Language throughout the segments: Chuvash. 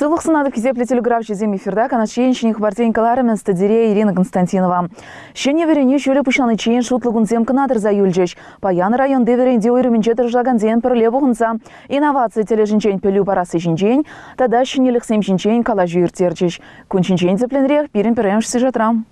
Сывлӑх сунатӑп, хисеплӗ телеграфҫӑсем, эфирта Канаш ен ҫӗнӗ хыпарсен кӑларӑмӗн студире Ирина Константинова. Ҫӗнӗ вӗренӳ ҫулӗ пуҫланиччен шутлӑ кунсем кӑна тӑрса юлчӗҫ. Паян районти вӗрентӳ уйрӑмӗнче тӑрӑшакансем пӗрле пухӑнса инноваци тӗлӗшӗнчен пӗлӳ парасси ҫинчен тата ҫӗнӗлӗхсем ҫинчен калаҫу ирттерчӗҫ. Кун ҫинчен тӗплӗнрех пирӗн пӗрремӗш сюжетра.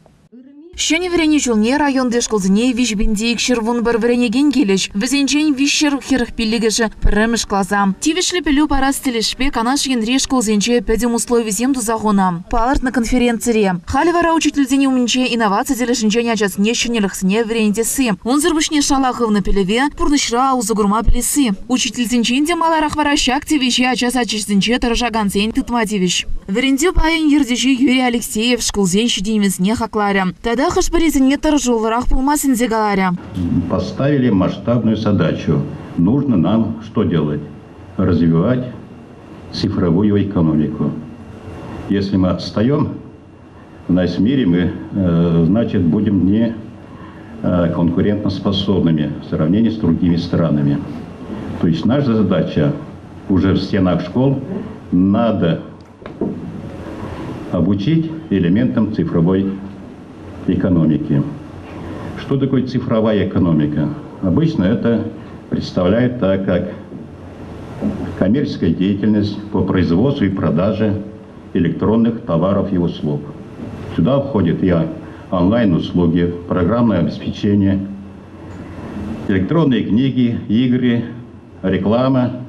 Ҫӗнӗ вӗренӳ ҫулне районти шкулсене 3211 вӗренекен килӗҫ. Вӗсенчен 345-ӗшӗ пӗрремӗш класа. Тивӗҫлӗ пӗлӳ парас тӗлӗшпе Канаш енри шкулсенче пӗтӗм условисем туса хунӑ, палӑртнӑ конференцире. Халӗ вара учительсен умӗнче инноваци тӗлӗшӗнчен ачасене ҫӗнӗлӗхсене вӗрентесси, унсӑр пуҫне шала хывнӑ пӗлӗве пурнӑҫра усӑ курма пӗлесси. Учительсенчен те маларах вара ҫак тивӗҫе ача сачӗсенче тӑрӑшакансен тытма тивӗҫ. Вӗрентӳ пайӗн ертӳҫи Юрий Алексеев шкулсен ҫитӗнӗвӗсене хакларӗ тата хӑш-пӗрисене тӑрӑшуллӑрах пулма сӗнсе каларӗ. Поставили масштабную задачу. Нужно нам что делать? Развивать цифровую экономику. Если мы отстаем в нас мире, мы, значит, будем не конкурентоспособными в сравнении с другими странами. То есть наша задача уже в стенах школ надо обучить элементам цифровой экономики. Что такое цифровая экономика? Обычно это представляет так, как коммерческая деятельность по производству и продаже электронных товаров и услуг. Сюда входят и онлайн-услуги, программное обеспечение, электронные книги, игры, реклама.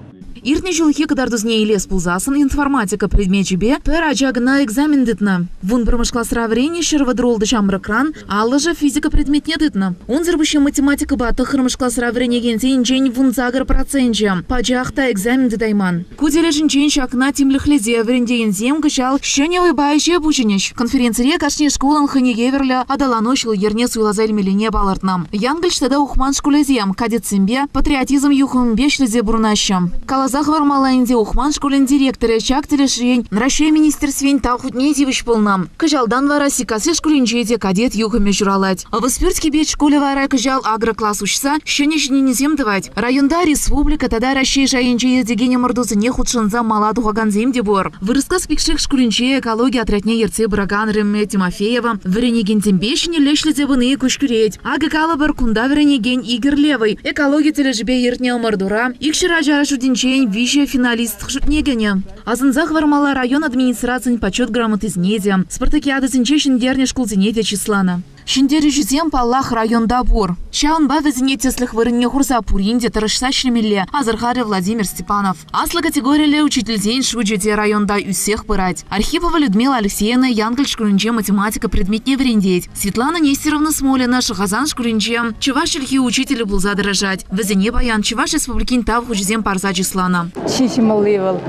Иртнӗ ҫулхи кӑтартусене илес пулсассӑн информатика предмечӗпе пӗр ача кӑна экзамен тытнӑ. 11-мӗш класра вӗреннӗ 136 ҫамрӑкран аллӑшӗ физика предметне тытнӑ. Унсӑр пуҫне математикӑпа тӑххӑрмӗш класра вӗренекенсенчен 18 проценчӗ пачах та экзамен тытайман. Ку тӗлӗшӗнчен ҫакна тимлӗхлесе вӗрентекенсем кӑҫал ҫӗнӗ вӑйпа ӗҫе пуҫӑнӗҫ. Конференцире кашни шкулӑн хӑйне евӗрлӗ аталану ҫул-йӗрне суйласа илмеллине палӑртнӑ. Янкӑлч тата Ухман шкулӗсем кадетсемпе патриотизм юхӑмӗпе ӗҫлесе пурӑнаҫҫӗ. Каласа хӑвармалла ӗнтӗ, Ухман шкулӗн директорӗ ҫак тӗлӗшрен Раҫҫей министерствин Тав хутне тивӗҫ пулнӑ. Кӑҫалтан вара Сиккасси шкулӗнче те кадет юхӑмӗ ҫуралать. Ӑвӑспӳрт Кипеч шкулӗ вара кӑҫал агрокласс уҫса ҫӗнӗ ҫитӗнӳсем тӑвать. Районта республика тата Раҫҫей шайӗнче иртекен ӑмӑртусене хутшӑнса мала тухакансем те пур. Вырӑскас Пикших шкулӗнче экологи отрядне ертсе пыракан Римма Тимофеева вӗренекенсемпе ҫӗнӗлле ӗҫлесе пыни куҫкӗрет. Акӑ калӑпӑр, кунта вӗренекен Игорь Левый экологи тӗлӗшӗпе иртнӗ ӑмӑртура 200 ача шутӗнчен виҫӗ финалист шутне кӗнӗ. Асӑнса хӑвармалла, район администрацийӗн Почет грамотисене те, спартакиадӑсенче ҫӗнтернӗ шкулсене те чысланӑ. Ҫӗнтерӳҫӗсем, паллах, районта пур. Ҫавӑнпа вӗсене тӗслӗх вырӑнне хурса пурин те тӑрӑшса ӗҫлемелле, асӑрхарӗ Владимир Степанов. Аслӑ категориллӗ учительсен шучӗ те районта ӳссех пырать. Архипова Людмила Алексеевна Янкӑлч шкулӗнче математика предметне вӗрентет. Светлана Нестеровна Смолина Шӑхасан шкулӗнче чӑваш чӗлхи учителӗ пулса тӑрӑшать. Вӗсене паян Чӑваш Республикин Тав хучӗсем парса чысланӑ. Чи ҫӑмӑлли вӑл.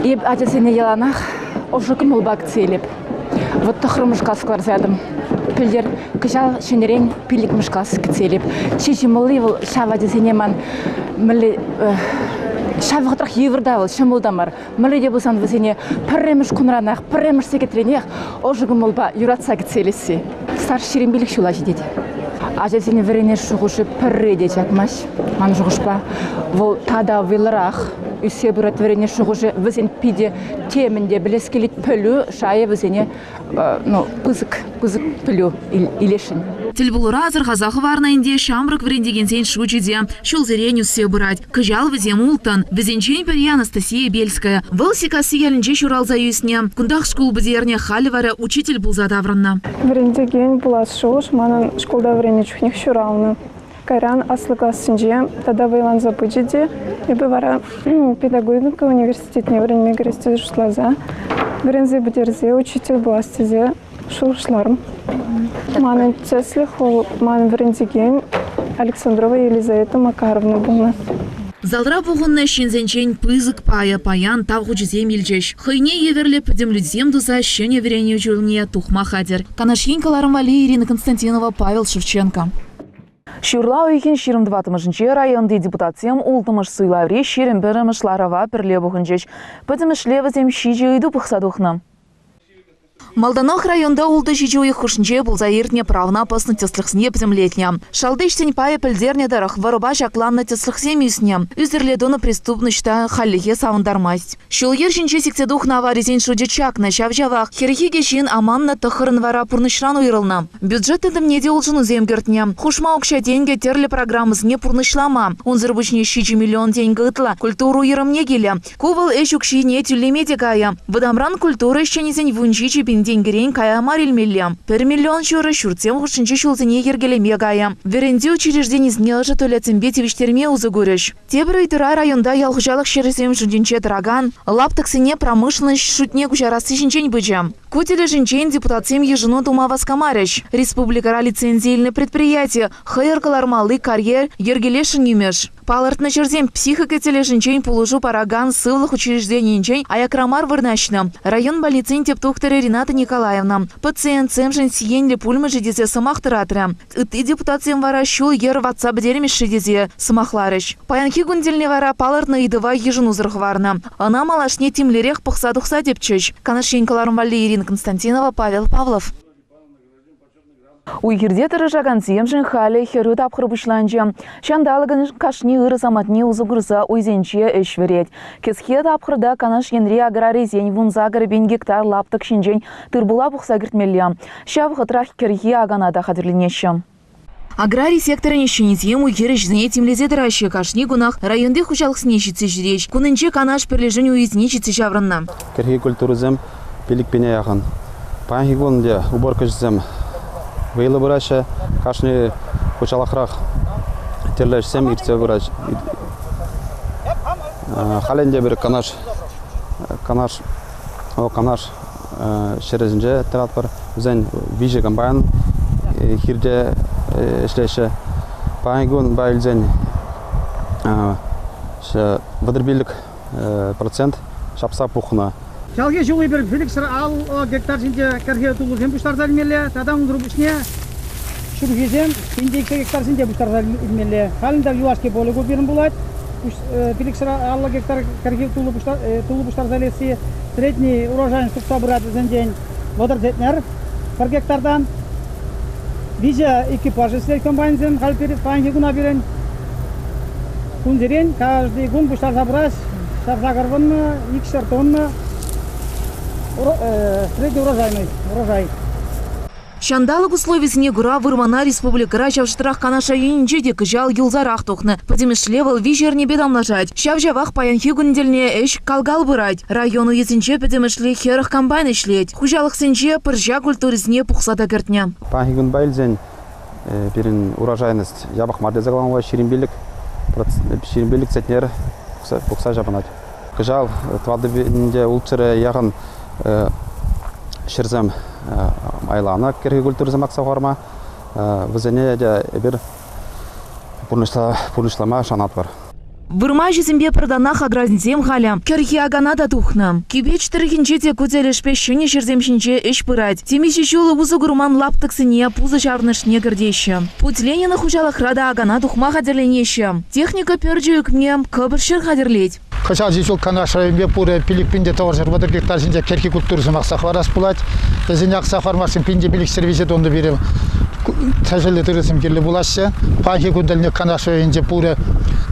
Эп ачасене яланах ӑшӑ кӑмӑлпа кӗтсе илеп. Вот тӑххӑрмӗш класс кӑларса ятӑм. Пӗлтӗр кӑҫал ҫӗнӗрен пиллӗкмӗш класс кӗтсе илеп. Чи ҫӑмӑлли вӑл ҫав ачасене ман мӗнле ҫав вӑхӑтрах йывӑр та вӑл, ҫӑмӑл та мар. Мӗнле те пулсан вӗсене пӗрремӗш кунранах, пӗрремӗш сехетренех ӑшӑ кӑмӑлпа юратса кӗтсе илесси. Стаж 25 ҫула ҫитет. Ачасене вӗренес шухӑшӗ пӗрре те чакмасть, ман шухӑшпа. Вӑл тата вӑйлӑрах ӳссе пырать вӗренес шухӑшӗ. Вӗсен питӗ темӗн те пӗлес килет. Пӗлӳ шайӗ вӗсене ну, пысӑк, пысӑк пӗлӳ илесшӗн. Тӗлпулура асӑрхаса хӑварнӑ ӗнтӗ, ҫамрӑк вӗрентекенсен шучӗ те ҫулсерен ӳссе пырать. Кӑҫал вӗсем улттӑн. Вӗсенчен пӗри Анастасия Бельская. Вӑл Сиккасси ялӗнче ҫуралса ӳснӗ. Кунтах шкул пӗтернӗ, халӗ вара учитель пулса таврӑннӑ. Вӗрентекен пулас шухӑш манӑн шкулта вӗреннӗ чухнех ҫуралнӑ. Кайран аслӑ классенче тата вӑйланса пычӗ те эпӗ вара педагогика университетне вӗренме кӗрес тесе шутласа, вӗренсе пӗтерсе учитель пулас тесе шухӑшларӑм. Манӑн тӗслӗх вӑл ман вӗрентекен Александрова Елизавета Макаровна пулнӑ. Залра пухӑннӑ ҫынсенчен пысӑк пайӗ паян тав хучӗсем илчӗҫ. Хӑйне евӗрлӗ пӗтӗмлетӳсем туса ҫӗнӗ вӗренӳ ҫулне тухма хатӗр. Канаш ен кӑларӑм валли Ирина Константинова, Павел Шевченко. Ҫурла уйӑхӗн 24-мӗшӗнче районти депутатсем улттӑмӗш суйлаври 21-мӗш ларӑва пӗрле пухӑнчӗҫ. Пӗтӗмӗшле вӗсем ҫичӗ ыйту пӑхса тухнӑ. Малтанах районта ултӑ-ҫичӗ уйӑх хушшинче пулса иртнӗ правӑна пӑснӑ тӗслӗхсене пӗтӗмлетнӗ. Шалти ӗҫсен пайӗ пӗлтернӗ тӑрӑх, вӑрӑпа ҫакланнӑ тӗслӗхсем ӳснӗ. Ӳсӗрле тунӑ преступноҫ та хальлӗхе савӑнтармасть. Ҫул-йӗр ҫинче сиксе тухнӑ аварисен шучӗ чакнӑ, ҫав-ҫавах 42 ҫын аманнӑ, тӑххӑрӑн вара пурнӑҫран уйрӑлнӑ. Бюджет тытӑмне те улшӑнусем кӗртнӗ. Хушма укҫа-тенкӗ тӗрлӗ программӑсене пурнӑҫлама. Унсӑр пуҫне 7 миллион тенкӗ ытла культура уйрӑмне килӗ. Ку вӑл ӗҫ укҫине тӳлеме те кайӗ. Вӑтамран культура ӗҫченӗсен 17 пин тенкӗрен кая мар илмелле. Пӗр миллион ҫурӑ ҫуртсем хушшинчи ҫулсене йӗркелеме кайӗ. Вӗрентӳ учрежденисене ӑшӑ туалетсемпе тивӗҫтерме усӑ курӗҫ. Тепӗр ыйтура районта ял хуҫалӑх ҫӗрӗсем шутӗнче тӑракан лаптӑксене промышленноҫ шутне куҫарасси ҫинчен пычӗ. Ку тӗлӗшӗнчен депутатсем йышӑну тума васкамарӗҫ. Республикӑра лицензи илнӗ предприяти хӑйӑр кӑлармалли карьер йӗркелесшӗн имӗш. Палӑртнӑ ҫӗрсем психика тӗлӗшӗнчен пулӑшу паракан сывлӑх учрежденийӗнчен аякра мар вырнаҫнӑ. Район больницин тӗп тухтӑрӗ Рената Николаевна пациентсемшӗн сиенлӗ пулмӗ-ши тесе сӑмах тӑратрӗ. Ытти депутатсем вара ҫул-йӗр ватса пӗтермӗҫ-ши тесе сӑмахларӗҫ. Паянхи кун тӗлне вара палӑртнӑ ыйтӑва йышӑнусӑр хӑварнӑ. Ӑна малашне тимлӗрех пӑхса тухса тӗпчӗҫ. Канаш ен кӑларӑм валли Ирина Константинова, Павел Павлов. Уй-хирте тӑрӑшакансемшӗн халӗ хӗрӳ тапхӑр пуҫланчӗ. Ҫанталӑкӑн кашни ырӑ самантне усӑ курса уйсенче ӗҫ вӗрет. Кӗске тапхӑрта Канаш енри аграрисен 18 пин гектар лаптӑк ҫинчен тыр-пула пухса кӗртмелле. Ҫав вӑхӑтрах кӗрхи акана та хатӗрленеҫҫӗ. Аграри секторӗн ӗҫченӗсем уй-хир ӗҫӗсене тимлесе тӑраҫҫӗ. Кашни кунах районти хуҫалӑхсене ҫитсе ҫӳрет. Кунӗнче Канаш пӗрлешӳн уйӗсене ҫитсе ҫаврӑннӑ. Кӗрхи культурӑсем 5 пине яхӑн. Паянхи кун те уборка ӗҫӗсем вӑйлӑ пыраҫҫӗ. Кашни хуҫалӑхрах тӗрлӗ ӗҫсем иртсе пыраҫҫӗ. Халь ӗнтӗ эпир Канаш ҫӗрӗсенче тӑратпӑр. Вӗсен виҫӗ комбайн хирте ӗҫлеҫҫӗ. Паянхи кунпа илсен 35% ҫапса пухнӑ. Ҫалхи ҫул эпир 550 гектар ҫинче кӗрхи тулӑсем пуҫтарса илмелле тата унсӑр пуҫне ҫурхисем 1200 гектар ҫинче пуҫтарса илмелле. Халь ӗнтӗ юлашки поле ку пирӗн пулать. 550 гектар кӗрхи тулӑ пуҫтарса илесси. Средний урожайность тухса пырать вӗсенчен 30 центнер пӗр гектартан. Виҫӗ экипаж ӗҫлет комбайнсем халь паянхи куна пирӗн. Кунсерен каждый кун пуҫтарса пырать. 180 тонна, 200 тонна средний урожайный урожай. Ҫанталӑк условийӗсене кура вырмана республикӑра ҫав шутрах Канаш районӗнче те кӑҫал юлсарах тухнӑ. Пӗтӗмӗшле вӑл виҫӗ эрнепе танлашать. Ҫав-ҫавах паянхи кун тӗлне ӗҫ кал-кал пырать. Район уйӗсенче пӗтӗмӗшле 40 комбайн ӗҫлет. Хуҫалӑхсенче пӑрҫа культурисене пухса та кӗртнӗ. Паянхи кунпа илсен пирӗн урожайность япӑх мар тесе каламалла, 25 центнер пухса ҫапӑнать. Кӑҫал 4600 яхӑн ҫӗрсем майланӑ кӗрхи культурӑсем акса хӑварма. Вӗсене те эпир пурнӑҫлама шанатпӑр. Вырма ӗҫӗсемпе пӗр танах аграрисем халӗ кӗрхи акана та тухнӑ. Кипеч тӑрӑхӗнче те ку тӗлӗшпе ҫӗнӗ ҫӗрсем ҫинче ӗҫ пырать. Темиҫе ҫул усӑ курман лаптӑксене пусӑ ҫаврӑнӑшне кӗртеҫҫӗ. Путь Ленина хуҫалӑхра та акана тухма хатӗрленеҫҫӗ. Техника пӳрчӗ ӳкме кӑпӑш ҫӗр хатӗрлет. Кӑҫалхи ҫул Канаш районӗпе пурӗ 5930 гектар ҫинче кӗрхи культурӑсем акса хӑварас пулать. Вӗсене акса хӑвармашкӑн 1503 тонна пирӗн тӗшӗллӗ тырӑсем кирлӗ пулаҫҫӗ. Паянхи кун тӗлне Канаш районӗнче пурӗ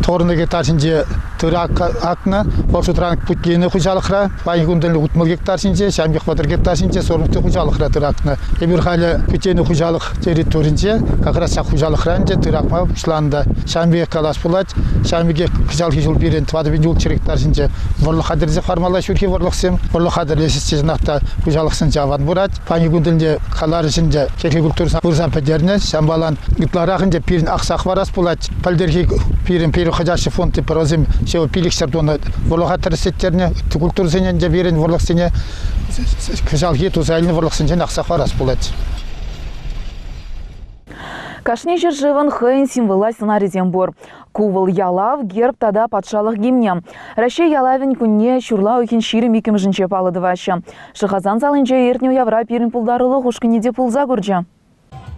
тӑвӑрнӑ гектар ҫинче тырӑ акнӑ. Вӑл шутран Путленӗ хуҫалӑхра паянхи кун тӗлне 60 гектар ҫинче, ҫавӑн пек 30 гектар ҫинче Сормовти хуҫалӑхра тырӑ акнӑ. Эпир халӗ Путленӗ хуҫалӑх территоринче как раз ҫак хуҫалӑхра ӗнтӗ тырӑ акма пуҫланӑ. Ҫавӑн пекех калас пулать, ҫавӑн пекех кӑҫалхи ҫул пирӗн 4 пин гектар ҫинче вӑрлӑх хатӗрлесе хӑвармалла ҫурхи вӑрлӑхсем. Вӑрлӑх хатӗрлес чӑнах та хуҫалӑхсенче аван пырать. Паянхи кун тӗлне каларӗҫ ӗнтӗ, кӗрхи культурӑсем вырса пӗтернӗ. Ҫавӑнпалан ытларах ӗнтӗ пирӗн акса хӑварас пулать. Пӗлтӗрхи пирӗн хӑтящий фонд вӗсем ҫав 500 тонна вӑрлӑха тӗрӗслеттернӗ. Культурӑсене ӗнтӗ пирӗн вӑрлӑхсене кӑҫалхи туса илнӗ вӑрлӑхсенчен акса хӑварас пулать. Кашни ҫӗршывӑн хӑйӗн символла сӑнарӗсем пур. Ку вӑл ялав, герб тата патшалӑх гимнӗ. Раҫҫей ялавӗн кунне ҫурла уйӑхӗн 22-мӗшӗнче паллӑ тӑваҫҫӗ. Шӑхасан салинче иртнӗ уявра пирӗн пултарулӑх ушкӑнӗ те пулса курчӗ.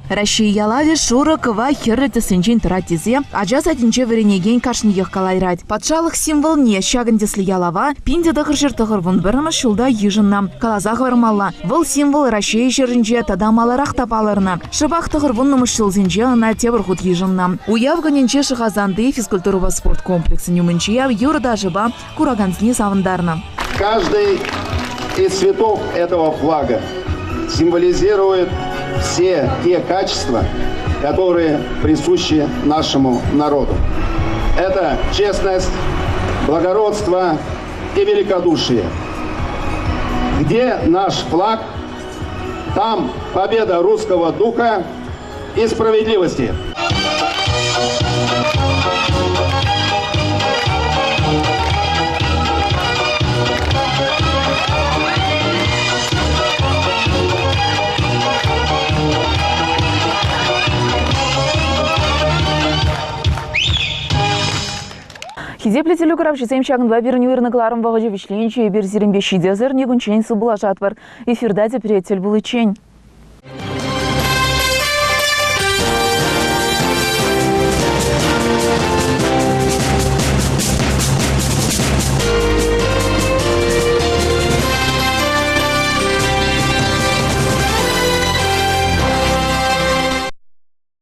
Раҫҫей ялавӗ шурӑ, кӑвак, хӗрлӗ тӗссенчен тӑрать тесе ача садӗнче вӗренекен кашниех калайрать. Патшалӑх символне, ҫакӑн тӗслӗ ялава, 1991 ҫулта йышӑннӑ. Каласа хӑвармалла, вӑл символ Раҫҫей ҫӗрӗнче тата маларах та палӑрнӑ. Шӑпах 90-мӗш ҫулсенче ӑна тепӗр хут йышӑннӑ. Уяв кунӗнче Шӑхасанти физкультурӑпа спорт комплексӗн умӗнче юрӑ-ташӑпа куракансене савӑнтарнӑ. Каждый из цветов этого флага символизирует все те качества, которые присущи нашему народу. Это честность, благородство и великодушие. Где наш флаг, там победа русского духа и справедливости. Хисеплӗ телекуравҫӑсем, ҫакӑнпа пирӗн уйӑрнӑ кӑларӑм вӑхӑчӗ вӗҫленчӗ. Эпир сирӗнпе ҫитес эрнекунччен сывпуллашатпӑр. Эфирта тепре тӗл пуличчен.